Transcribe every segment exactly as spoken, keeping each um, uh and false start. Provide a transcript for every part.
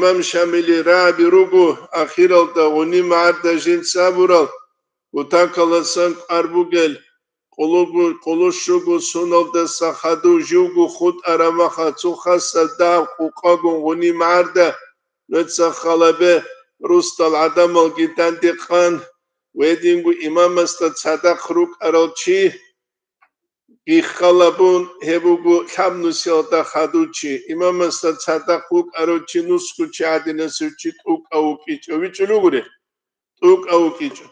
Имам Шамили рагӀаби руго, ахиралда гъуниб магӀарда жинца абурал, кутакаласан кӀвар бугел, къулугу-, къулущуго суналдаса хадув живго хутӀараб маха цо хасаб дагьаб къукъагун гъуниб магӀарда, нуца халабе, русдал гӀадамалги данде къан, гьединго имамасда цадахъ рукӀарал чи, гиххалабун, гьеб буго лъабнусиялда хадув чи, имамасда цадахъ вукӀарав чи нусго чи гӀадинасев чи тӀукӀав вукӀичӀав вичӀчӀулев гури, тӀукӀав вукӀичӀо.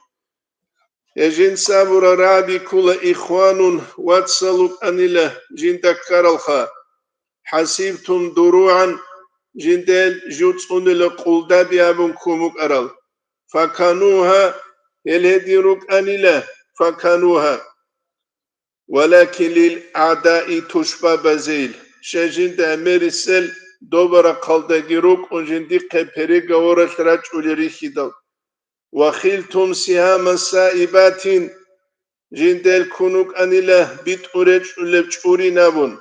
Гьежинса абурал рагӀаби ккола ихванун, вацал вукӀанила жинда ккаралха, хӀасибтум дуругӀан, жиндел жуцӀунила къулдаби абун ккун букӀарал, факанугьа, гьел гьедин рукӀанила, факанугьа. Валакин лил агӀдаи тушбабазил, щай жинда гӀемерисел добарахъалдаги рукӀун жиндихъе переговоралъ рачӀулел рихьидал. Ва хилтум сигьама саибатин, жиндел ккун вукӀанила битӀун речӀчӀулеб чӀурин абун.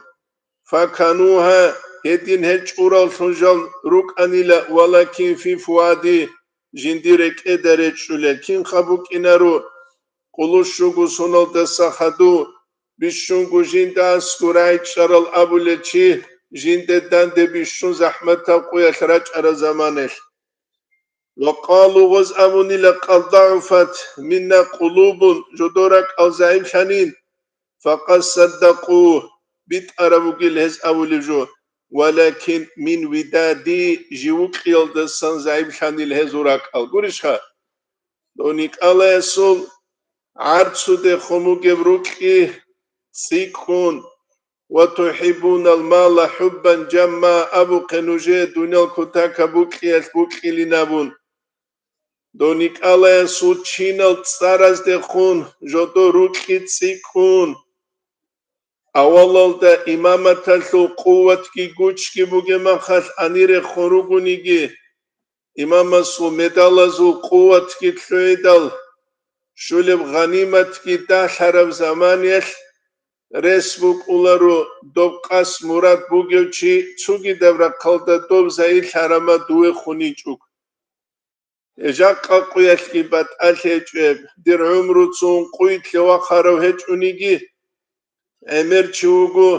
Факанугьа, гьедин гьел чӀураллъун жал рукӀанила, валакин фи фуади, жиндир рекӀеда речӀчӀулел кинха букӀинаро, къулущуго суналдаса хадув, бищунго жинда аскӀор рагӀичӀарал абулел чи, жинде данде бищун захӀматаб къуялъ рачӀараб заманаялъ. Ва къалу, гъоз абунила, къад дагӀуфат минна къулубун, жодор ракӀал загӀиплъанин, факъад саддакъу, битӀараб бугил гьез абулеб жо, валакин мин видади, жив вукӀиялдасан загӀиплъанил гьезул ракӀал. Гурищха? Доникъалаясул гӀарцудехун бугеб рукьи цӀикӀкӀун, ва тухӀиббунал мала хӀуббан жамма абухъе нужее дуниял кутакаб букьиялъ букьилин абун. Доникъалаясул чинал цӀараздехун жодор рукьи цӀикӀкӀун. Авалалда имаматалъул къуватги гучги бугеб махалъ анирехун ругониги, имамасул медалазул къуватги лъугӀидал, щулеб гъаниматги дагьлъараб заманиялъ рес букӀуларо, доб къасд мурад бугев чи цогидаб рахъалда доб загьирлъараб дуе хуничӀого. Жакъа къуялъги батӀалъи гьечӀеб, дир гӀумруцун къуялъе вахъарав гьечӀониги, гӀемер чи вуго,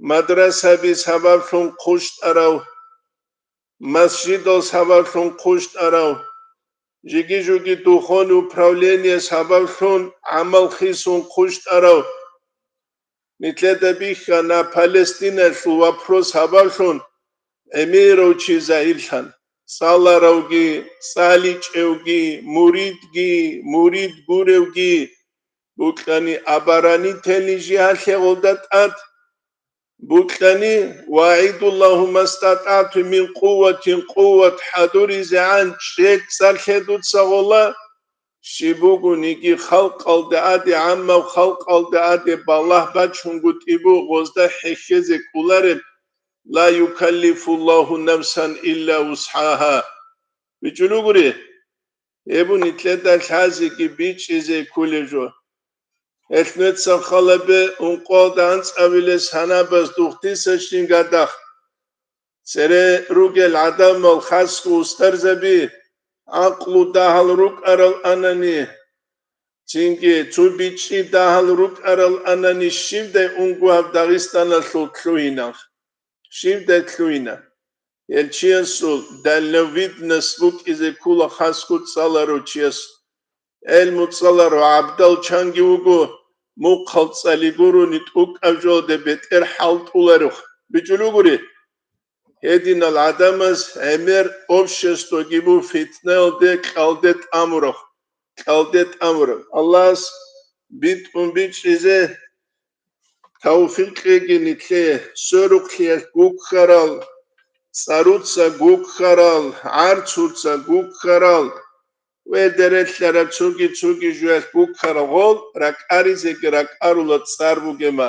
мадрасаби сабаблъун хъущтӀарав, масжидал сабаблъун хъущтӀарав, жиги-жуги духовный управление сабаблъун гӀамал хисун хъущтӀарав. Нилъеда бихьана Палестиналъул вопрос гьабаблъун гӀемерав чи загьирлъан, цӀаларавги, цӀаличӀевги, муридги, мурид гуревги, букьани оборонительный жигьалъе гъолда тӀад, букьани, ва агӀидуллагьу мастатӀагӀтум мин къувватин, къувват хӀадуризегӀан чӀечӀ цӀар лъе дуца гъола, щиб бугониги халкъалда аде, гӀаммаб халкъалда аде балагь бачунгутӀи буго гъозда хӀехьезе кӀолареб, ла юкаллифуллагьу нафсан илла вусгӀагьа. БичӀчӀулугури, гьеб нилъеда лъазеги бичӀчӀизе кколеб жо. Гьелъ нуца халабе ункъоялда анцӀабилес гьанабаз духъдисащин гадахъ. Цере ругел гӀадамал, хасго устарзаби, гӀакълу дагьал рукӀарал анани, цинги цо бичӀчӀи дагьал рукӀарал анани, щивдай унго гьаб Дагъистаналъул лъугьина, щивдай лъугьина. Гьел чиясул дальновидность букӀизе ккола хасго цӀаларав чиясул. ГӀелму цӀаларав гӀабдал чанги вуго, мухъал цӀали гурони тӀокӀаб жоялде бетӀер хӀалтӀуларев. БичӀчӀулугури, гьединал гӀадамаз гӀемер обществоги буго фитнаялде кьалде тӀамурав, кьалде тӀамурав. Аллагьас битӀун бичӀчӀизе тавфикъ кьеги нилъее, сверухълъиялъ гуккарал, цӀаруца гуккарал, гӀарцуца гуккарал, ва дерелъараб цоги-цоги жуялъ гуккарал гъол ракӀаризеги ракӀарула цӀар бугема.